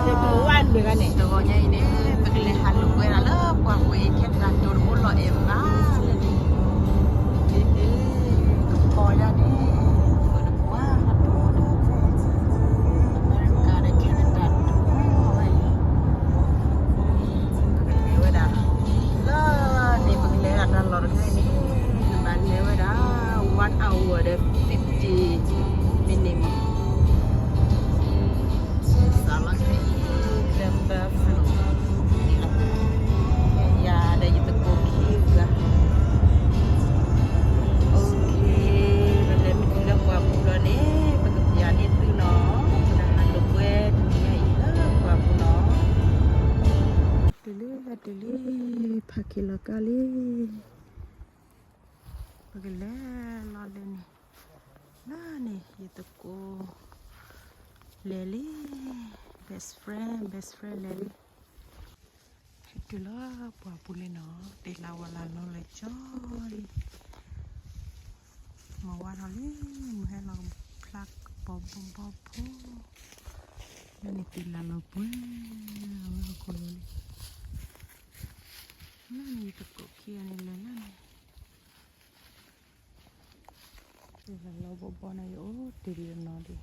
တဂီၤညါအံၤန့ၣ် ပကလဲၤဟးလိာ်ကွဲဒၣ်လၢပှၢ်ပူၤအံၤ ခဲတဂၤတိၤတဘိလီၤအဲၣ်ဘၣ်လၢန့ၣ်, ဒ်န့ၣ်ကပီၤယါန့ၣ် ပတကွၢ်လီၤတိၤဒီး အမဲရကၤဒီး Canada တအိၣ်ဝဲအံၤ, ပကလဲၤဝဲဒၣ် လၢန့ၣ် ပကလဲၤဒၣ်တၢ်လီၢ်တခါအံၤန့ၣ် ပဘၣ်လဲၤဝဲဒၣ် one hour ဒီး fifty minute မး စးလီၤခဲအံၤ လၢ Buffalo န့ၣ်လီၤ. ယၤဒီးယသကိးခံဂၤ OK, ပလဲၤမ့ၢ်တုၤလၢပှၢ်ပူၤလီၤန့ၣ် ပကပျးန့ၢ်သုနီၤ, ပကဟးလိာ်ကွဲတနံၤညါအံၤလၢပှၢ်ပူၤနီၤ. တုၤလံ တုၤလံ ဖးက့ၤလီၤကါလံ. ပကလဲၤလီၤလၢန့ၣ်, လၢန့ၣ် ယသကိး လဲၤလံ, best friend, best friend လဲၤလံ. ဟဲတုၤလၢပှၢ်ပူၤလံနီၤ, တ့ၢ်လၢဝဲလၢလီၤလၢကၠီလံ, မၤဝါထီၣ်လံ, မုၢ်ဟဲလီၤဖျါကပီၤဘီဘီဖိ, လၢန့ၣ်တ့ၢ်လၢလီၤပှဲၤ အဝဲဟီၣ်ခိၣ်လီၤလံ. လၢန့ၣ် ယသကိးခံဂၤန့ၣ်လဲၤလၢန့ၣ် တ့ၢ်လၢလီၤဘီဘီန့ၣ် ယအိၣ်တ့ၢ်ဒံးတနီၤ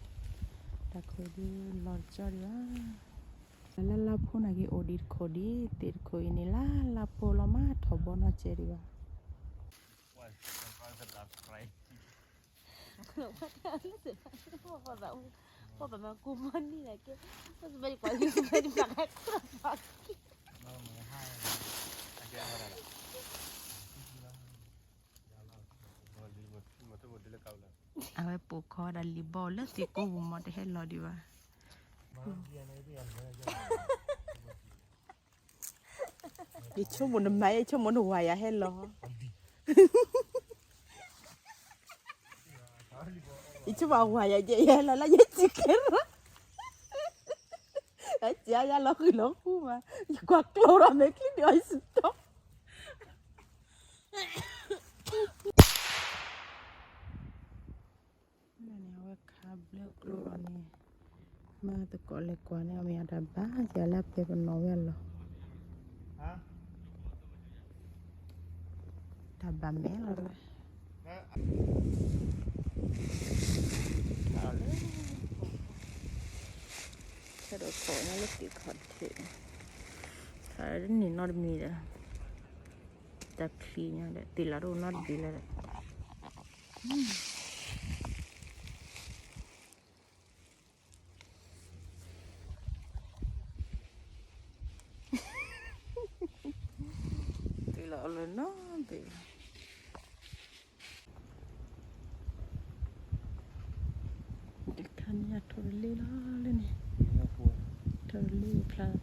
ဒံး, တၢ်ခိၣ်ဒုးလီၤတကၠီဒံးဘၣ်. လၢလါဖိန့ၣ်က့ၤအိၣ်ဒံးတခိၣ်ဒံး, တ့ၢ်တခိၣ်အံၤန့ၣ် လါလါဖိလီၤမး ထီၣ်ဘီနီၢ်ကဲဒံးဘၣ်. အဝဲပိာ်ခီဒၣ်လံာ်ဘီလၢသ့ၣ်ကိးပူၤမး တဟဲလီၤဒံးဘၣ်. ယဆိကမိၣ်နမၤ ယဆိကမိၣ်နဝၤယၤဟဲလီၤ, ယဆိကမိၣ်အဝၤယၤ ယဲယဟဲလီၤလၢယစံးကဲလီၤ, အစံးယၤလီၤဃုာ်လီၤဃုာ်မး, ယကွၢ်ကျိဒီးမဲာ်ချံန့ၣ်အီၤယစံးတီ န့ၣ် အဝဲခးဘျၢကျိဒီးန့ၣ်, မ့ၢ်သကိးလဲၤကွၢ်န့ၣ် အမ့ၢ်အတၢ်ဘၣ်ယၤလၢပဲပနီၣ်ဝဲအလီၢ်, တၢ်ဘၣ်မဲာ်လီၤဝဲ, ခဲဒီးခိးညါလၢသ့ၣ်ခီၣ်ထံး, ခးတန့ၢ်နီတမံၤဒီး, တၢ်ချံညါဒီး သ့ၣ်လၢတအိၣ်နီတဘ့ၣ်လၢၤဒီး တုၤလီၤအလီၢ်နီတဘ့ၣ်, တခါန့ၣ် အထိၣ်တလ့လီၤလၢန့ၣ်, ထိၣ်တလ့ဖျါတီတီတီ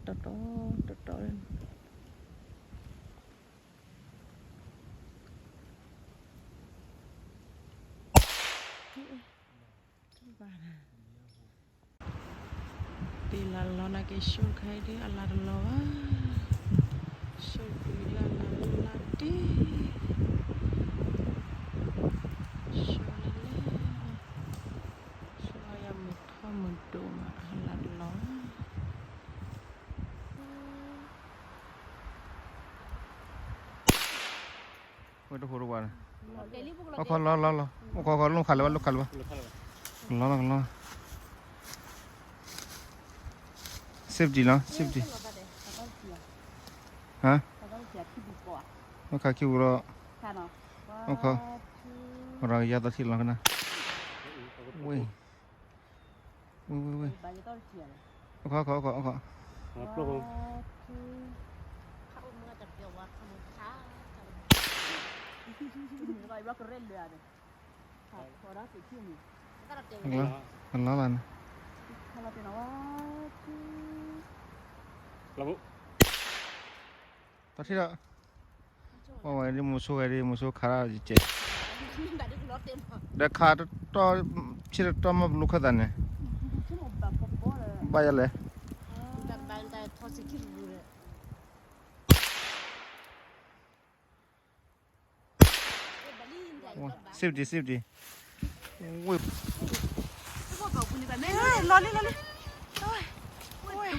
တီလၢန့ၣ်. တ့ၢ်လၢလီၤနာ်က့ ရှုံးခါအံၤဒ်အလၤတလီၤဘၣ်, ရှုံးဒ်အလၤလီၤလၢတ့ၢ်, ရှုံးလၢလဲၣ်, ရှုံးလၢယမုၢ်ထီၣ်မုၢ်ဒိၣ်မး အလၤတလီၤဘၣ်. ဝဲတဟိတဝါန့ၣ်, အိၣ်ခီလီၤလီၤလီၤ, အိၣ်ခီခီလိၣ်ခးလၢၤဘၣ် လိၣ်ခးလၢၤဘၣ်, လီၤလီၤလီၤ, safety လီၤ safety, ဟါ, အိၣ်ခီခံပူၤလီၤ, အိၣ်ခီ, ရၤကယါသီထံလီၤကနၣ်, ဝဲ ဝဲ ဝဲ ဝဲ, အိၣ်ခီ အိၣ်ခီ အိၣ်ခီ, လီၤလီၤန့ၣ်, တၢ်ထံၣ်ဒီး အဝဲဒ်မူဆိဂဲၤဒ်မူဆိခးဒၣ်ယကဲ, ဒီးခးတတီၢ်, ဆ့တတီၢ်မ့ၢ်ပလူၤခၢၣ်သးန့ၣ်, ဘၣ်ယၤလဲၣ်, safety safety, ဝ့ၢ်, လီၤလံလီၤလံ, ဝ့ၢ်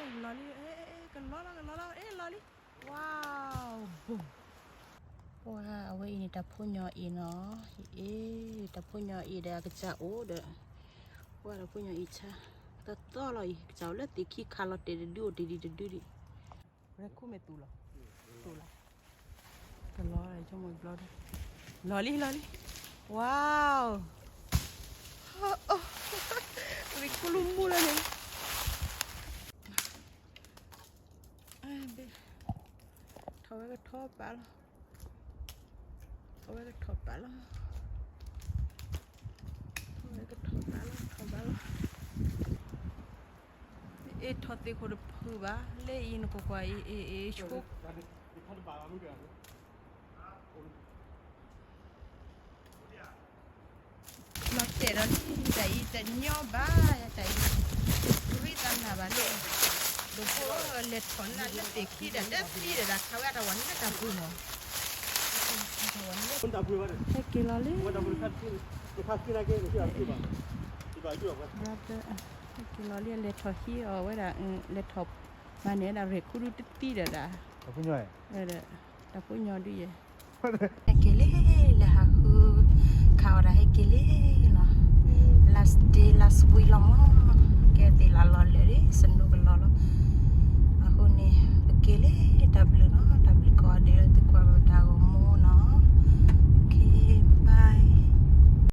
လီၤလံ, ကလီလီၤ, ကလီလီၤ, အဲ လီၤလံ. Wow, boom. ပှၤ အဝဲအံၤန့ၣ် တၢ်ဖိညီအံၤနီၤ, အ့ တၢ်ဖိညီအံၤဒီးအကစၢ်အိၣ်ဒီး, ပှၤ တၢ်ဖိညီအံၤဆါ, တသီၣ်လီၤအံၤ ကစၢ်အိၣ်လၢသ့ၣ်ခံခါလီၤတဲာ်တဒု အိၣ်တ့ၢ်ဒံးတဒုဒံး, ရဲၣ်ခူၣ်မ့ၢ်သူၣ်လီၤ, သူၣ်လီၤ, ကလီလီၤ, လီၤလံ လီၤလံ, wow, ရဲၣ်ခူၣ်လူၤမူလၢန့ၣ် ထီၣ်ဝဲကထီၣ်ပာ်လီၤ, ထီၣ်ဝဲကထီၣ်ပာ်လီၤ, ထီၣ်ဝဲကထီၣ်ပာ်လီၤ, ထီၣ်ပာ်လီၤ, အ့ၣ်ထီၣ်သ့ၣ်ခိၣ်တဖုဘၣ်, လၢအံၤနကွၢ်ကွၢ်အံၤ အ့ၣ် အ့ၣ် ဆိ လီၤတဲာ်ဒီးလံ တၢ်အံၤတညီဘၣ်, တၢ်အံၤ ရံသးနၢ်ဘၣ်လၢ ဒိၣ်ဖိ လဲၤထီၣ်နၢ်လၢသ့ၣ်ခံဒီး တသံဒီးဒၣ် ခးဝဲအတၢ်ဝဲလၢတၢ်ပူၤမး, ဟဲက့ၤလီၤလံ, ဟဲက့ၤလီၤလံ လဲၤထီၣ်ဟံးအီၤဝဲဒၣ်, လဲၤထီၣ်မၤန့ၢ်ဝဲဒၣ် ရဲၣ်ခူၣ်ဒုတသံဒီးဒၣ်, တၢ်ဖိညီဒုယဲ ဟဲက့ၤလံ, လဲၤဟးဃု ခးအီၤဒၣ်ဟဲက့ၤလံလီၤ, last day last week လီၤမး, ကဲသ့ၣ်လၢလီၤလၢာ်လံ စနိကလီၤလီၤ, အဃိန့ၣ် ပက့ၤလံ, တၢ်ဘျုးနီၤ, တၢ်ဘျုးကိးဂၤဒဲးလၢသုကွၢ်ဘၣ်တၢ်ဂီၤမူ